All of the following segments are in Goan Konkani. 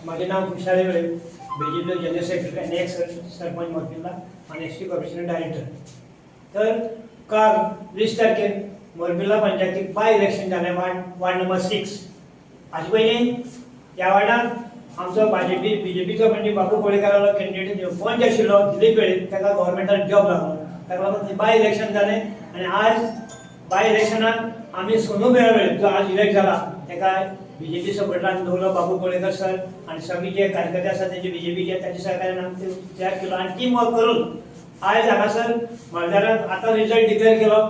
माझे नाव खुशाली वेळे, बीजेपी जनरल सेक्रेटरी आणि एक्स सरपंच मोरपिल्ला आणि एस टी कॉर्पोरेशन डायरेक्टर. तर काल 20 तारखेर मोरपिल्ला पंचायतीक बाय इलेक्शन जालें, वार्ड नंबर 6. हाचे पयलीं ह्या वार्डांत आमचो भाजपी बीजेपीचो म्हणजे बाबू कोळेकारालो कॅन्डिडेट पंच आशिल्लो दिलीप वेळीप, ताका गव्हर्मेंटान जॉब लागलो. ताका लागून बाय इलेक्शन जालें आनी आज बाय इलेक्शनाक आमी सोनू बेळा वेळीप, जो आज इलेक्ट जाला, ताका बीजेपी सपोर्टरान दवरलो. बाबू कोळेकर सर आनी सगळे जे कार्यकर्ते आसा तेजे बीजेपीचे, तांच्या सहकार्यान आमी ते तयार केलो आनी टीम वर्क करून आयज हांगासर मतदारान आतां रिजल्ट डिक्लेअर केलो.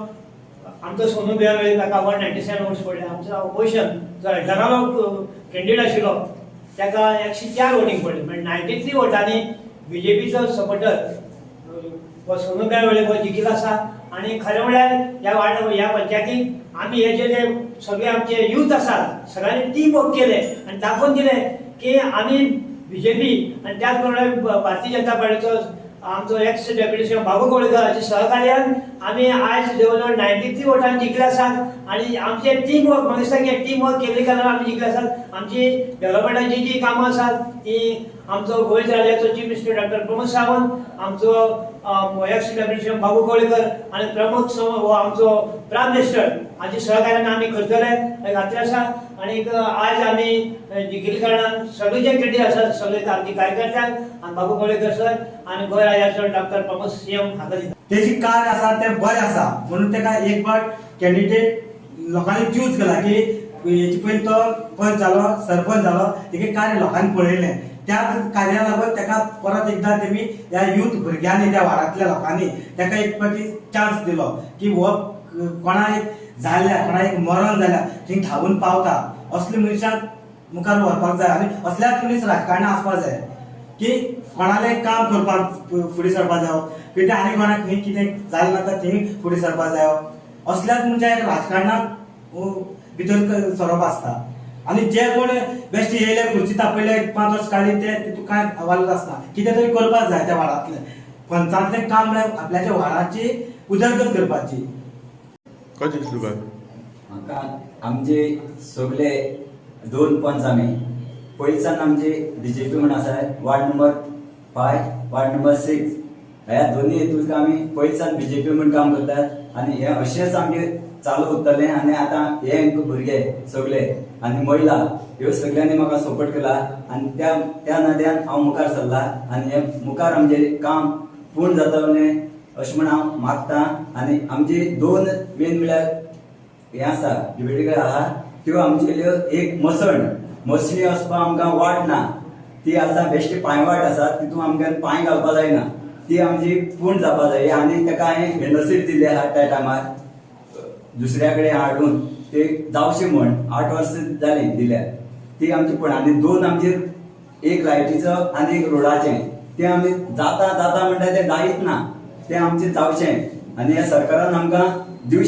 आमचो सोनू बेळा वेळीप ताका 197 वोट्स पडले. आमचो ऑपोजिशन जो हळदणालो कॅन्डिडेट आशिल्लो ताका 104 वोटींग पडले. म्हणजे 93 वोटांनी बीजेपीचो सपोर्टर हो सोनू बेळा वेळीप हो जिखिल्लो आसा. आनी खरें म्हणल्यार ह्या वार्ड, ह्या पंचायतीक आमी हे जे जे सगळे आमचे यूथ आसात, सगळ्यांनी टीम वर्क केलें आनी दाखोवन दिलें की आमी बीजेपी आनी त्याच प्रमाणे भारतीय जनता पार्टीचो आमचो एक्स डेप्युटी सीएम बाबू कोळेकर हाच्या सहकार्यान आमी आयज जवळ जवळ 93 वोटांनी जिखले आसात. आनी आमचें टीम वर्क, म्हाका दिसता की टीम वर्क केल्ले कारणान आमी जिखले आसात. आमची डेव्हलपमेंटाची जी कामां आसात ती आमचो गोंय राज्याचो chief minister doctor Pramod Sawant, आमचो एक्स डेप्युटी सीएम बाबू कोळेकर आनी प्रमोद हो आमचो प्रायम मिनिस्टर हाच्या सहकार्यान आमी करतले हे खात्री आसा. आनीक आज आमी जिखिल्ल्या कारणान सगळे जे क्रेडीट आसा सगळे आमचे कार्यकर्त्यांक आनी बाबू कोळेकर सर आनी गोंय राज्याचो डॉक्टर प्रमोद सीएम हाका दिता. तेजी कार्य आसा तें बरें आसा म्हणून ताका एक फावट कॅन्डिडेट लोकांनी चूज केला की हेचे पयलीं तो पंच जालो, सरपंच जालो, तेगे कार्य लोकांनी पळयलें. त्या कार्या लागून ताका परत एकदां तेमी ह्या यूथ भुरग्यांनी, त्या वाडांतल्या लोकांनी ताका एक फावटी चान्स दिलो की हो कोणाक जाल्या, कोणाक मरण जाल्या थंय धांवून पावता असले मनशाक मुखार व्हरपाक जाय आनी असल्याच मनीस राजकारणां आसपाक जाय की कोणालें काम करपाक फुडें सरपाक जायो, कितें आनी कोणाक खंय कितें जालें ना तर थंय फुडें सरपाक जायो. असल्याच मनशाक राजकारणाक भितर सरप आसता. आनी जे कोण बेश्टे येयले, खुर्ची तापयले, 5 वर्स काडली, ते तितून कांय हवालत आसना. कितें तरी करपाक जाय त्या वाडांतलें. पंचांतलें काम म्हळ्यार आपल्याच्या वाडाची उदरगत करपाची. कशें दिसता तुका? म्हाका आमचे सगळे दोन पंच आमी पयलींच्यान आमचे बीजेपी म्हण आसा. वार्ड नंबर 5, वार्ड नंबर 6 ह्या दोन्ही हितून आमी पयलींच्यान बीजेपी म्हण काम करतात आनी हे अशेंच आमगे चालू उरतलें. आनी आतां हे भुरगे सगळे आनी महिला ह्यो सगळ्यांनी म्हाका सपोर्ट केला आनी त्या त्या नद्यान हांव मुखार सरला आनी हे मुखार आमचें काम पूर्ण जातलें अशें म्हण हांव मागता. आनी आमची दोन मेन म्हळ्यार हें आसा, डिबेटिकल आहा त्यो आमगेल्यो. एक मसण, मसणी वचपाक आमकां वाट ना. ती आसा बेश्टी पांयवाट आसा, तितून आमकां पांय घालपा जायना. ती आमची पूर्ण जावपा जाय. आनी ताका हांवें एनओसी दिले आहा त्या टायमार दुसऱ्या कडेन हाडून ते जावचे म्हण. 8 वर्सां जालीं दिल्यार ती आमची. पूण आनी दोन आमचेर, एक लायटीचो आनी एक रोडाचें. ते आमी जाता जाता म्हणटा, ते जायच ना. ते आमचें जावचें आनी ह्या सरकारान आमकां दिवचें.